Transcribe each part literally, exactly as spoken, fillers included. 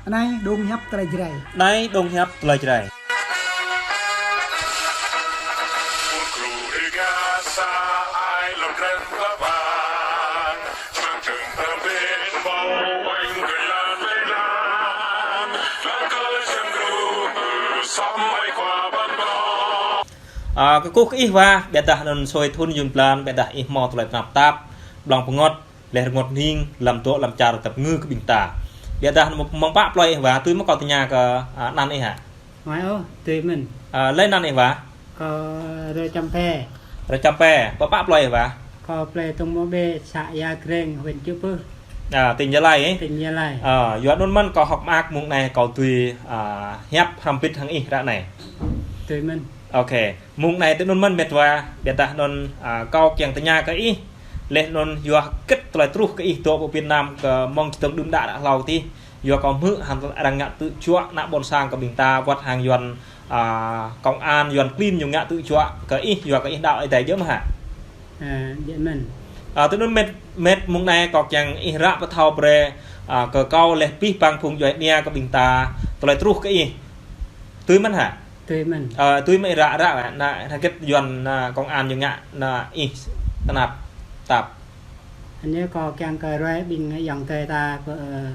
Anai dong hiăp tơlơi Jrai. Anai dong hiăp tơlơi Jrai. Ơ, kơkuh kơ ih wa, ƀiădah anŭn sui thŭn yŭn blan, ƀiădah ih hmâo tơlơi tơnap tap, blŏng pơngot, leh rơngot hning, lăm dŏ, lăm čar, tap ngư kơ ƀing ta. Ƀiădah anŭn mơ̆ng pă plơi ih wa, tui mơ̆ kâo tơña kơ, ơ, anăn ih hă? Mai ôh, tui mơ̆n. Ơ, lĕ anăn ih wa? Kâo Rơčăm Pe. Rơčăm Pe, pơ pă plơi ih wa? Kâo plơi Tông Mô Bê, xã Ia Kreng, huyện Chư Pưh. Ơ, tỉnh Gia Lai, ơ? Tỉnh Gia Lai. Ơ, yua anŭn mơ̆n kâo hơ̆k mơak mơ̆ng anai kâo tui, ơ, hiăp hrăm bit hăng ih ră anai. Tui mơ̆n. Ôkê. Mơ̆ng anai tui anŭn mơ̆n met wa, ƀiădah anŭn, ơ, kâo kiăng tơña kơ ih, leh anŭn yua hơget tơlơi truh kơ ih dŏ pơ Việt Nam kơ mơ̆ng čơdơ̆ng đưm đă đă hlâo tih, yua kâo hmư̆ hăng arăng ngă tơjuă ană ƀôn sang kơ ƀing ta wơ̆t hăng Yuan, ơ, công an Yuan klin ñu ngă tơjuă kơ ih, yua kơ ih đaŏ Ơi Adai djơ̆ mơ̆ hă? Ơ, djơ̆ mơ̆n. Ơ, tui anŭn met, met mơ̆ng anai kâo kiăng ih ră pơthâo brơi, ơ, kơ kâo leh pih păng phung djuai ania kơ ƀing ta tơlơi truh kơ ih. Tui mơ̆n hă? Tui mơ̆n. Ơ, tui mơ̆n ră ră, ană, ană hơget Yuan, ană công an ñu ngă, ană ih tơnap tap. Anai kâo kiăng kơ ruai ƀing ayŏng adơi ta pơ, ơ,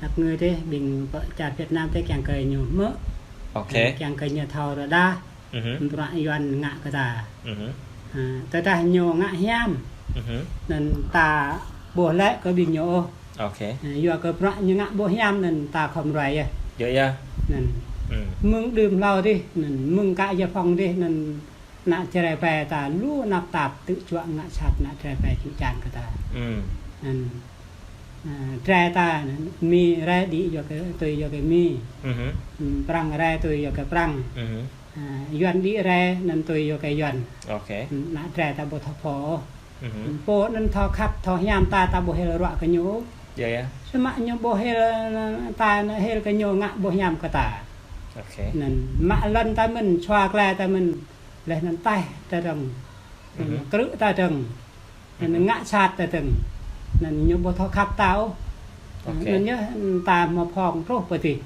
tap ngư tih, ƀing pơ čar Việt Nam tih kiăng kơ ñu hmư̆. Ôkê. Kiăng kơ ñu thâo rơđah. Bruă Yuan ngă kơ ta. Ơ, tơdah ñu ngă hiam. Anŭn ta ƀuh lĕ kơ ƀing ñu ôh. Ôkê. Ơ, yua kơ bruă ñu ngă ƀu hiam anŭn ta khŏm ruai yơh. Yơh, yơh. Anŭn. Mơ̆ng đưm hlâo dih, anŭn mơ̆ng kơ giải phóng dih, anŭn ană Jrai Pe ta lu tơnap tap tơjuă ngă sat ană Jrai Pe čư̆ čan kơ ta. Anŭn. Ơ, Jrai ta, anŭn, Mi rai đĭ yua kơ, tui yua kơ Mi. Ơ, Prăng rai tui yua kơ Prăng. Ơ, Yuan đĭ rai anŭn tui yua kơ Yuan. Ôkê. Anŭn, ană Jrai ta ƀu thâo pô ôh. Pô anŭn thâo khăp, thâo hiam ta, ta ƀu hil ruă kơ ñu. Yơh, yơh. Samơ̆ ñu ƀu hil, ta anŭn hil kơ ñu ngă ƀu hiam kơ ta. Ôkê. Anŭn mă lŏn ta mơ̆n, sua klai ta mơ̆n, leh anŭn taih ta dơ̆ng. Krư̆ ta dơ̆ng. Anŭn ngă sat ta dơ̆ng. Anŭn ñu ƀu thâo khăp ta ôh. Ôkê. Anŭn yơh ta hmâo phŏng truh pơ tih.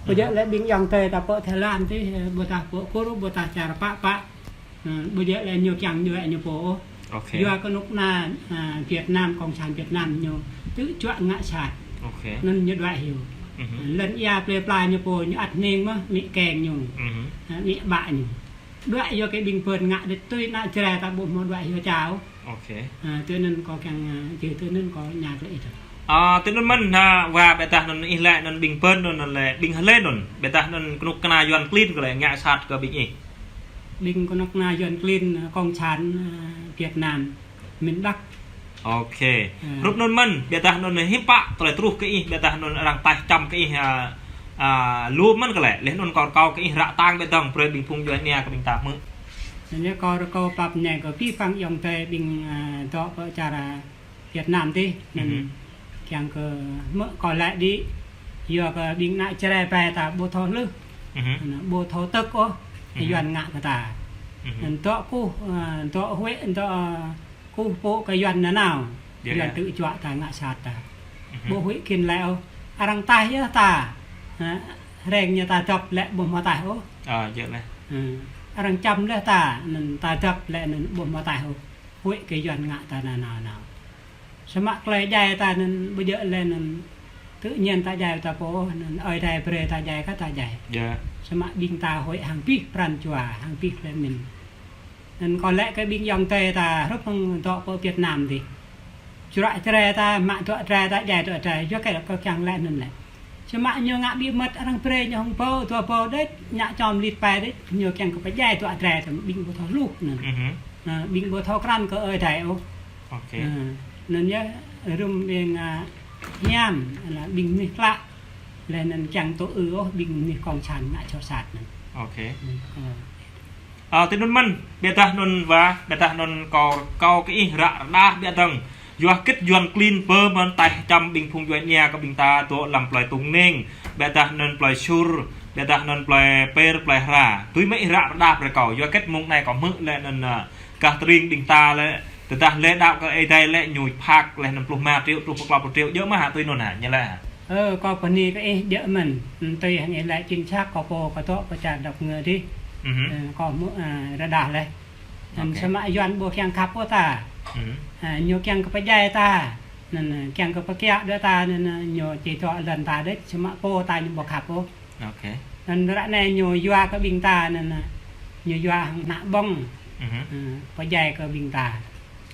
Ƀu djơ̆ lĕ ƀing ayŏng adơi ta pơ Thái Lan tih, ƀôdah pơ Kur, ƀôdah čar pă pă. Ơ, ƀu djơ̆ lĕ ñu kiăng djuai ñu pô ôh. Ôkê. Yua kơ kơnuk kơna, ơ, Việt Nam, Cộng sản Việt Nam ñu tơjuă ngă sat. Ôkê. Anŭn ñu djuai hyu. Lŏn ia plơi pla ñu pô ñu ăt hning mơ̆n, amĭ keng ñu. Ơ, amĭ ƀă ñu. Djuai yua kơ ƀing pơn ngă đĕt tui ană Jrai ta ƀu hmâo djuai hyu čao. Ôkê. Ơ, tui anŭn kâo kiăng, ơ, čih tui anŭn kâo ña kơ ih. Ơ, tui anŭn mơ̆n, ơ, wa ƀiădah anŭn ih lĕ anŭn ƀing pơn anŭn lĕ ƀing hlơi anŭn. Ƀiădah anŭn kơnuk kơna Yuan klin kơ lĕ ngă sat kơ ƀing ih. Ƀing kơnuk kơna Yuan klin, ơ, Cộng sản, ơ, Việt Nam, miền Bắc. Ôkê. Ơ. Rup anŭn mơ̆n, ƀiădah anŭn hiư̆m pă tơlơi truh kơ ih, ƀiădah anŭn arăng taih čăm kơ ih, ơ, ơ, lu mơ̆n kơ lĕ, leh anŭn kâo rơkâo kơ ih ră tang ƀiădah brơi ƀing phung djuai ania kơ ƀing ta hmư̆. Anŭn yơh kâo rơkâo pap ñai kơ pih păng ayŏng adơi ƀing, ơ, dŏ pơ čar, ơ, Việt Nam tih, anŭn kiăng kơ hmư̆ kâo laĭ đĭ, yua kơ ƀing ană Jrai Pe ta ƀu thâo hlưh, anŭn ƀu thâo tơk ôh, Yuan ngă kơ ta. Anŭn dŏ kơkuh, ơ, dŏ huĭ, dŏ, ơ, kơkuh pô kơ Yuan nanao, Yuan tơjuă ta ngă sat ta. Ƀu huĭ khĭn lĕ ôh, arăng taih yơh ta, ơ, hreng ñu ta dŏp lĕ ƀu hmâo taih ôh. Ơ, djơ̆ lĕ. Ơ, arăng čăm lĕ ta, anŭn ta dŏp lĕ anŭn ƀu hmâo taih ôh. Huĭ kơ Yuan ngă ta nanao nao. Samơ̆ tơlơi djai ta anŭn ƀu djơ̆ lĕ anŭn tự nhiên ta djai ta pô, anŭn Ơi Adai brơi ta djai kơ ta djai. Yơh. Samơ̆ ƀing ta huĭ hăng pih pran jua, hăng pih tơlơi mĭn. Anŭn kâo laĭ kơ ƀing ayŏng adơi ta hrup hăng dŏ pơ Việt Nam dih. Čuă Jrai ta, mă dŏ Jrai ta, djai dŏ Jrai, yua kơ kâo kiăng laĭ anŭn lĕ. Samơ̆ ñu ngă ƀiă mơ̆t arăng brơi ñu hăng pô, dua pô đĕč, ngă čom lit pai đĕč, ñu kiăng kơ pơdjai dŏ Jrai ta, ƀing ƀu thâo hluh anŭn. Ơ, ƀing ƀu thâo krăn kơ Ơi Adai ôh. Ôkê. Ơ, anŭn yơh rŭm ƀing, ơ, hiam, lĕ ƀing mơnuih klă, lĕ anŭn kiăng tŭ ư ôh, ƀing mơnuih cộng sản ngă čŏ sat anŭn. Ôkê. Ơ. Ơ, tui anŭn mơ̆n, ƀiădah anŭn wa, ƀiădah anŭn kâo, kâo kơ ih ră rơđah ƀiădah dơ̆ng. Yua hơget Yuan klin pơ mơ̆n taih čăm ƀing phung djuai ania kơ ƀing ta dŏ lăm plơi Tông Neng, ƀiădah anŭn plơi Sur, ƀiădah anŭn plơi Per, plơi Hra. Tui mơ̆ ih ră rơđah brơi kâo, yua hơget mơ̆ng anai kâo hmư̆ lĕ anŭn, ơ, gah tơring ƀing ta lĕ, tơdah lĕ đaŏ kơ Ơi Adai lĕ ñu phak lĕ anŭn pluh rơma triệu, truh pơ klâo pluh triệu, djơ̆ mơ̆ hă tui anŭn hă, ñu laĭ hă? Ơ, kâo bơni kơ ih djơ̆ mơ̆n. Tui hăng ih laĭ chính xác, kâo pô kơ tŏ pơ čar Dap Ngơ dih. Mhm. Ơ, kâo hmư̆, ơ, rơđah laih. Anŭn, ok, samơ̆ Yuan ƀu kiăng khăp ôh ta. Mhm. Ơ, ñu kiăng kơ pơdjai ta. Anŭn, ơ, kiăng kơ pơkiaŏ đuaĭ ta, anŭn, ơ, ñu či tŏ lŏn ta đôč, samơ̆ pô ta ñu ƀu khăp ôh. Ok. Anŭn ră anai ñu yua kơ ƀing ta, anŭn, ơ, ñu yua hăng ană ƀơ̆ng. Mhm. Ơ, pơdjai kơ ƀing ta.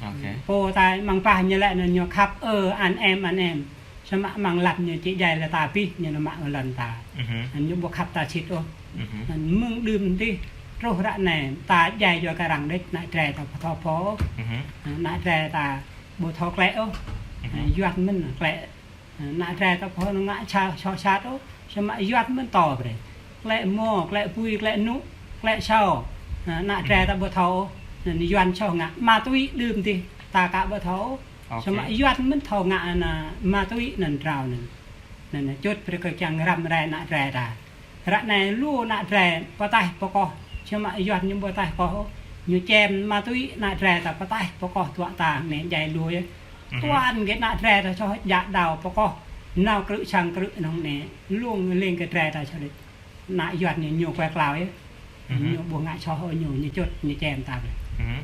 Ok. Pô ta mơ̆ng pah ñu laĭ anŭn ñu khăp, ơ, anh em, anh em. Samơ̆ mơ̆ng lăp ñu či djai lŏn ta pih, ñu nao mă lŏn ta. Mhm. Anŭn ñu ƀu khăp ta sĭt ôh. Mhm. Anŭn mơ̆ng đưm dih truh ră anai ta djai yua kơ arăng đôč, ană Jrai ta ƀu thâo pô. Mhm. Anŭn ană Jrai ta ƀu thâo klĕ ôh. Mhm. Anŭn Yuan mơ̆n klĕ. Anŭn ană Jrai ta ƀu thâo ngă sa-, soh sat ôh. Samơ̆ Yuan mơ̆n tŏ brơi. Klĕ mơ̆, klĕ apui, klĕ anŭ, klĕ asâo. Anŭn ană Jrai, mhm, ta ƀu thâo ôh. Anŭn Yuan soh ngă ma túy đưm dih ta aka ƀu thâo ôh. Ok. Samơ̆ Yuan mơ̆n thâo ngă anŭn ma túy anŭn drao anŭn. Anŭn čut brơi kơ kiăng răm rai ană Jrai ta. Ră anai lu ană Jrai pơtaih pơkoh. Samơ̆ Yuan ñu ƀu taih koh ôh. Ñu čem ma túy ană Jrai ta pơtaih pơkoh tŏ ta anai djai lu yơh. Mhm. Tuan kơ ană Jrai ta soh djă đao pơkoh. Nao krư̆ sang krư̆ anŭn anai. Lông lêng kơ Jrai ta soh đôč. Ană Yuan ñu, ñu kuai klao yơh. Mhm. Ñu ƀu ngă soh ôh, ñu, ñu čut, ñu čem ta. Mhm.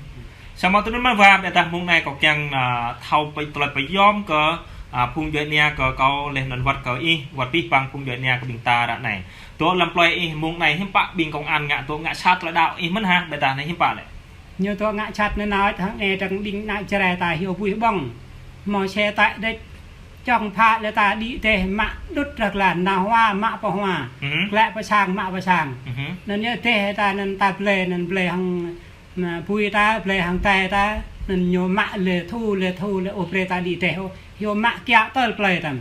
Samơ̆ tui anŭn mơ̆n wa, ƀiădah mông anai kâo kiăng, ơ, thâo pơ-, tơlơi pơyom kơ, ơ, phung djuai ania kơ kâo laih anŭn wơ̆t kơ ih, wơ̆t pih păng phung djuai ania kơ ƀing ta ră anai. Tŏ lăm plơi ih mông anai hiư̆m pă ƀing công an ngă tŏ ngă sat tơlơi đaŏ ih mơ̆n hă, ƀiădah anai hiư̆m pă lĕ? Ñu tŏ ngă sat anŭn nao hăng anai dơ̆ng ƀing ană Jrai ta hyu ƀuih ƀơ̆ng. Hmâo xe tải đĕč čŏng phă lĕ ta đĭ dêh mă đŭt rơ̆k lan nao hua mă pơ hua. Mhm. Klĕ pơ sang mă pơ sang. Mhm. Anŭn yơh dêh ta anŭn ta blơi, anŭn blơi hăng, anŭn apui ta, blơi hăng tơlơi ta. Anŭn ñu mă lĕ thu, lĕ thu, lĕ ƀu brơi ta đĭ dêh ôh. Hyu mă kiaŏ tơl plơi tăm.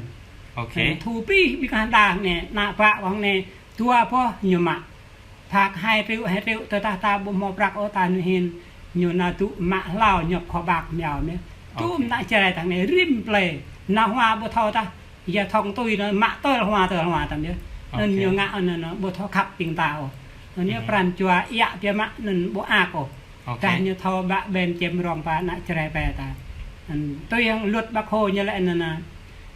Ok. Anŭn thu pih ƀing kah đah anai, ană bă ƀơ̆ng anai, dua boh ñu mă. Phak hai triệu, hai triệu, tơdah ta ƀu hmâo prăk ôh ta anŭn hin, ñu nao tŭ mă hlâo ñŏp kho bak miao mơ̆n. Tŭ, ok, ană Jrai ta anai rĭm plơi, nao hua ƀu thâo tah, ya thông tui anŭn mă tơl hua, tơl hua tăm yơh. Anŭn, ok, ñu ngă anŭn, anŭn ƀu thâo khăp ƀing ta ôh. Anŭn ñu, mhm, pran jua iă biă mă anŭn ƀu ak ôh. Ok. Tah ñu thâo ƀă ƀen čem rong pơ ană Jrai pơ ta. Anŭn tui hăng luật Bác Hồ ñu laĭ anŭn,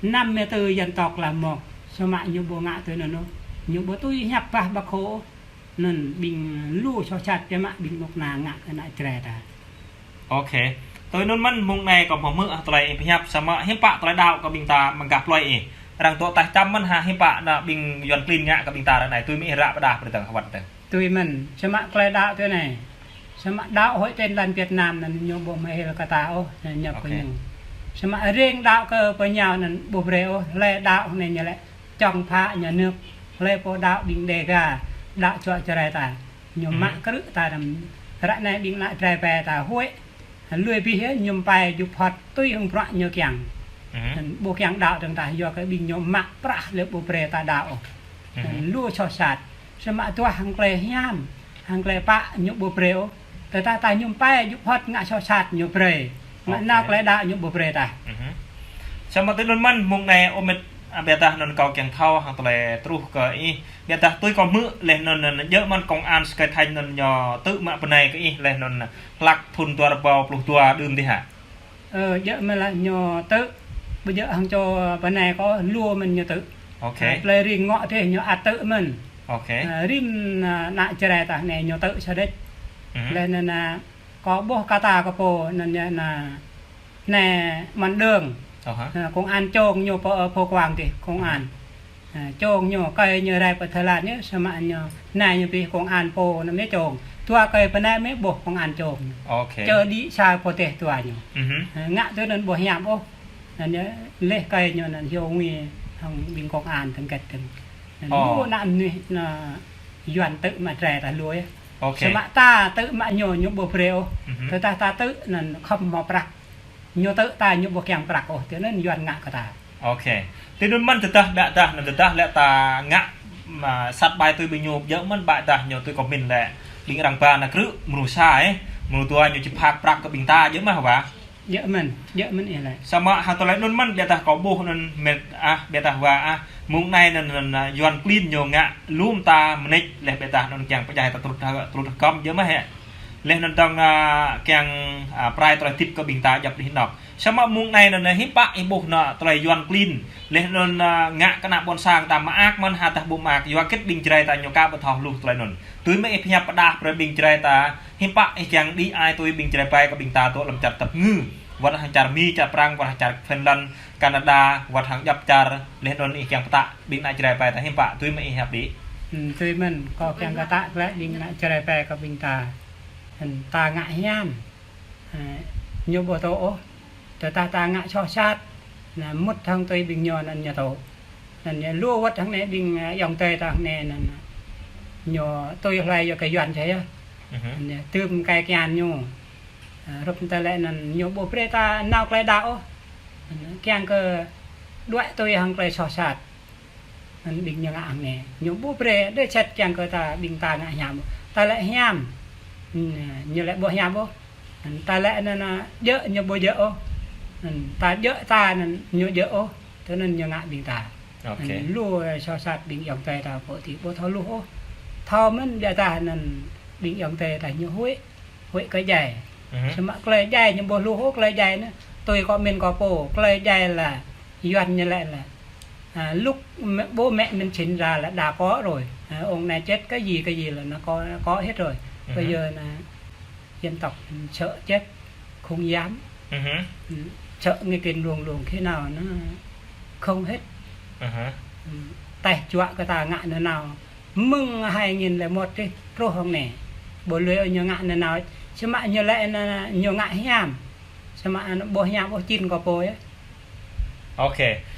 năm mươi tư dân tộc là một. Samơ̆ ñu ƀu ngă tui anŭn ôh. Ñu ƀu tui hiăp bah Bác Hồ ôh. Anŭn ƀing lu soh sat biă mă ƀing mŭk na ngă kơ ană Jrai ta. Ok. Tui anŭn mơ̆n mông anai kâo hmư̆ tơlơi ih pơhiăp samơ̆ hiư̆m pă tơlơi đaŏ kơ ƀing ta mơ̆ng gah plơi ih. Arăng tŏ taih tăm mơ̆n hă hiư̆m pă anŭn ƀing Yuan klin ngă kơ ƀing ta ră anai tui mơ̆ ih ră pơdah pơdơ̆ng hơwăn tơ̆. Tui mơ̆n, samơ̆ tơlơi đaŏ tui anai. Samơ̆ đaŏ hơi trên lăn Việt Nam anŭn ñu ƀu mơhil kơ ta ôh, anŭn ñu, ok, pơñu. Samơ̆ rĭng đaŏ kơ pơñao anŭn ƀu brơi ôh, tơlơi đaŏ anai ñu lĕ čŏng phă nhà nước, tơlơi pô đaŏ ƀing Đêga, đaŏ čuă Jrai ta. Ñu, mhm, mă krư̆ ta tăm. Ră anai ƀing ană Jrai pơ ta huĭ. Lui bih yơh ñu pai djŭp hŏt tui hăng bruă ñu kiăng. Mhm. Anŭn ƀu kiăng đaŏ dơ̆ng tah yua kơ ƀing ñu mă prăk lĕ ƀu brơi ta đaŏ ôh. Mhm. Anŭn lu soh sat. Samơ̆ duah hăng tơlơi hiam, hăng tơlơi pă ñu ƀu brơi ôh. Tơdah ta ñu pai djŭp hŏt ngă soh sat ñu brơi. Ngă, ok, nao tơlơi đaŏ ñu ƀu brơi tah. Mhm. Samơ̆ tui anŭn mơ̆n mông anai ơ met, a, ƀiădah anŭn kâo kiăng thâo hăng tơlơi truh kơ ih. Ƀiădah tui kâo hmư̆ laih anŭn, anŭn djơ̆ mơ̆n công an Skai Thanh anŭn ñu tŭ mă bơnai kơ ih laih anŭn hlăk thŭn dua rơbâo pluh dua đưm dih hă? Ơ, djơ̆ mơ̆n lah ñu tŭ, ƀu djơ̆ hăng čô bơnai kâo lu mơ̆n ñu tŭ. Ok. Ơ, plơi rĭng ngŏ dêh ñu ăt tŭ mơ̆n. Ok. Ơ, rĭm, ơ, ană Jrai ta anai ñu tŭ soh đôč. Mhm. Laih anŭn, ơ, kâo ƀuh kơ ta kơ pô anŭn ñu anai, anai mơ̆n đơ̆ng. Ơ hă. Ơ, công an čông ñu pơ, ơ, pơ Quảng dih, công an. Mhm. Ơ, čông ñu, kơi ñu rai pơ Thái Lan yơh, samơ̆ ñu, anai ñu pih công an pô anŭn mơ̆ čông. Dua kơi pơ anai mơ̆ ƀuh công an čông. Ok. Čơ đĭ sa pô dêh dua ñu. Mhm. Ơ, ngă tui anŭn ƀu hiam ôh. Anŭn yơh, laih kơi ñu anŭn hyu ngui hăng ƀing công an tơngket tơng. Anŭn, ơ, lu ană mơnuih anŭn Yuan tŭ mă Jrai ta lui yơh. Ok. Samơ̆ ta tŭ mă ñu, ñu ƀu brơi ôh. Mhm. Tơdah ta tŭ anŭn khŏm hmâo prăk. Ñu tŭ ta ñu ƀu kiăng prăk ôh, tui anŭn Yuan ngă kơ ta. Ok. Tui anŭn mơ̆n tơdah ƀiădah, anŭn tơdah lĕ ta ngă, mă, sat ƀai tui ƀing ñu djơ̆ mơ̆n ƀiădah ñu tui kâo min lĕ. Ƀing arăng ba ană krư̆, mơnuih sa, ơ. Mơnuih dua ñu či phak prăk kơ ƀing ta djơ̆ mơ̆n hă wa. Djơ̆ mơ̆n, djơ̆ mơ̆n ih lĕ. Samơ̆ hăng tơlơi anŭn mơ̆n ƀiădah kâo ƀuh anŭn met ah, ƀiădah wa ah. Mông anai anŭn, anŭn, anŭn Yuan klin ñu ngă lŏm ta mơneč laih ƀiădah anŭn kiăng pơdjai ta truh, truh kăm djơ̆ mơ̆n hă. Laih anŭn tơdang, a, kiăng, a, pơrai tơlơi tip kơ ƀing ta djŏp anih anŏ. Samơ̆ mông anai anŭn hiư̆m pă ih ƀuh anŭn tơlơi Yuan klin. Laih anŭn, a, ngă kơ ană ƀôn sang ta mơak mơ̆n hă dah ƀu mơak, yua hơget ƀing Jrai ta ñu ka ƀu thâo hluh tơlơi anŭn. Tui mơ̆ ih pơhiăp pơdah brơi ƀing Jrai ta, hiư̆m pă ih kiăng đĭ ai tui ƀing Jrai ƀai kơ ƀing ta tŏ lăm čar tơpơngư. Wơ̆t hăng čar Mi, čar Prăng, wơ̆t hăng čar Finland, Canada, wơ̆t hăng djŏp čar, laih anŭn ih kiăng pơtă ƀing ană Jrai ƀai ta hiư̆m pă, tui mơ̆ ih hiăp đĭ. Hmm, tui mơ̆n, kâo kiăng kơ pơtă glaĭ ƀing ană Jrai ƀai kơ ƀing ta. Hmm, ta ngă hiam. Hmm, ñu ƀu thâo ôh. Tơdah ta ngă soh sat. Anŭn mŭt hăng tui ƀing ñu anŭn ñu thâo. Anŭn ñu lu wơ̆t hăng anai ƀing, a, ayŏng adơi ta hăng anai anŭn. Ñu tui hlơi yua kơ Yuan čai yơh. Mhm. Anŭn ñu tơm kai kian ñu. A, hrup tơlơi anŭn ñu ƀu brơi ta nao tơlơi đaŏ ôh. Anŭn kiăng kơ đuaĭ tui hăng tơlơi soh sat. Anŭn ƀing ñu ngă hăng anai. Ñu ƀu brơi, đơi sĭt kiăng kơ ta ƀing ta ngă hiam. Ta lĕ hiam. Anŭn, ñu lĕ ƀu hiam ôh. Anŭn ta lĕ anŭn, anŭn, djơ̆ ñu ƀu djơ̆ ôh. Anŭn ta djơ̆ ta anŭn ñu djơ̆ ôh. Tui anŭn ñu ngă ƀing ta. Ok. Anŭn lu soh sat ƀing ayŏng adơi ta pô ti ƀu thâo hluh ôh. Thâo mơ̆n biă dah anŭn ƀing ayŏng adơi ta ñu huĭ. Huĭ kơ djai. Mhm. Samơ̆ tơlơi djai ñu ƀu hluh ôh tơlơi djai anŭn. Tui kâo min kâo pô, tơlơi djai là Yuan ñu lĕ là, à, lúc mẹ, bố mẹ mình sinh ra là đã có rồi. À, ông này chết cái gì, cái gì là nó có, có hết rồi. Bây Mhm. giờ là dân tộc mình sợ chết, không dám. Mhm. Ừ, sợ nghe tin luồn luồn khi nào nó không hết. Aha. Ừ, tai họa kơ ta ngă anŭn nao. Mơ̆ng hai nghìn lẻ một tih, truh hăng anai. Ƀu lui ñu ngă anŭn nao. Samơ̆ ñu lĕ anŭn, ñu ngă hiam. Samơ̆ anŭn ƀu hiam ôh čin kâo pô yơh. Ok.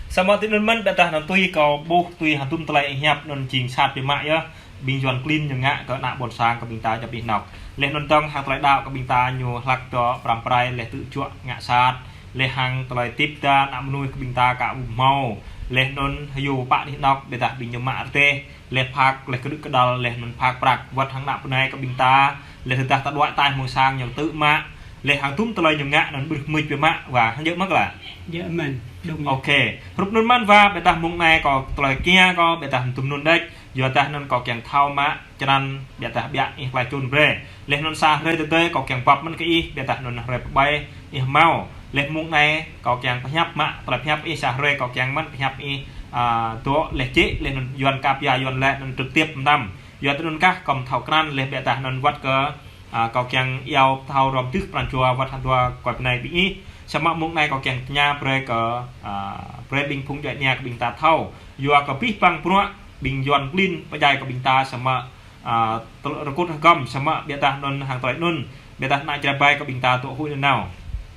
Samơ̆ tui anŭn mơ̆n, biă dah anŭn tui kâo ƀuh, tui hơdôm tơlơi ih hiăp anŭn jing sat biă mă yơh. Ƀing Yuan klin ñu ngă kơ ană ƀôn sang kơ ƀing ta djŏp anih anŏ. Laih anŭn tơdang hăng tơlơi đaŏ kơ ƀing ta ñu hlak dŏ pơrăm pơrai laih tŭ juă ngă sat. Laih hăng tơlơi tip ta ană mơnuih kơ ƀing ta ka ƀu hmâo. Laih anŭn hyu pă anih anŏ biă dah ƀing ñu mă rơdêh. Laih phak, laih kơdrưh kơdal, laih anŭn phak prăk, wơ̆t hăng ană bơnai kơ ƀing ta, laih tơdah ta đuaĭ ataih mông sang ñu tŭ mă, laih hăng hơdôm tơlơi ñu ngă anŭn ƀrưh mưč biă mă, wa, hăng djơ̆ mơ̆ kơ la. Djơ̆ mơ̆n, đúng. Ok. Hrup anŭn mơ̆n wa, biă dah mông anai kâo tơlơi kiăng kâo, biă dah hơdôm anŭn đôč, yua dah anŭn kâo kiăng thâo mă, črăn, biă dah biă ih tơlơi čun brơi. Laih anŭn sa hrơi tơdơi kâo kiăng pap mơ̆n kơ ih, biă dah anŭn hrơi pơƀai, ih hmâo. Laih mông anai kâo kiăng pơhiăp mă, tơlơi pơhiăp ih sa hrơi kâo kiăng mơ̆n pơhiăp ih, a, dŏ laih čih, laih anŭn Yuan kơ pia Yuan lĕ anŭn trực tiếp mơtam. Yua tui anŭn kah kâo thâo krăn laih biă dah anŭn wơ̆t kơ, a, kâo kiăng iâu thâo hrŏm tih pran jua wơ̆t hăng dua kơ bơnai ƀing ih. Samơ̆ mông anai kâo kiăng tơña brơi kơ, a, brơi ƀing phung djuai ania kơ ƀing ta thâo. Yua kơ abih bang bruă ƀing Yuan klin pơdjai kơ ƀing ta samơ̆ a, tơ-, rơkut hơgŏm samơ̆ biă dah anŭn hăng tơlơi anŭn, biă dah ană Jrai ƀai kơ ƀing ta dŏ huĭ nanao.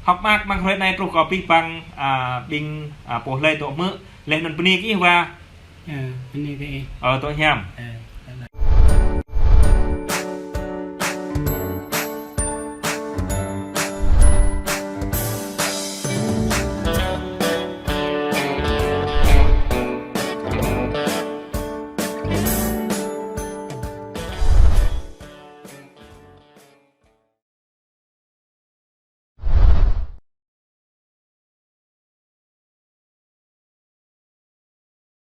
Hơ̆k mơak mơ̆ng hrơi anai truh kơ abih bang, a, ƀing, a, pô hlơi dŏ hmư̆, laih anŭn bơni kơ ih wa. Ơ, bơni kơ ih. Ơ, dŏ hiam. Ơ.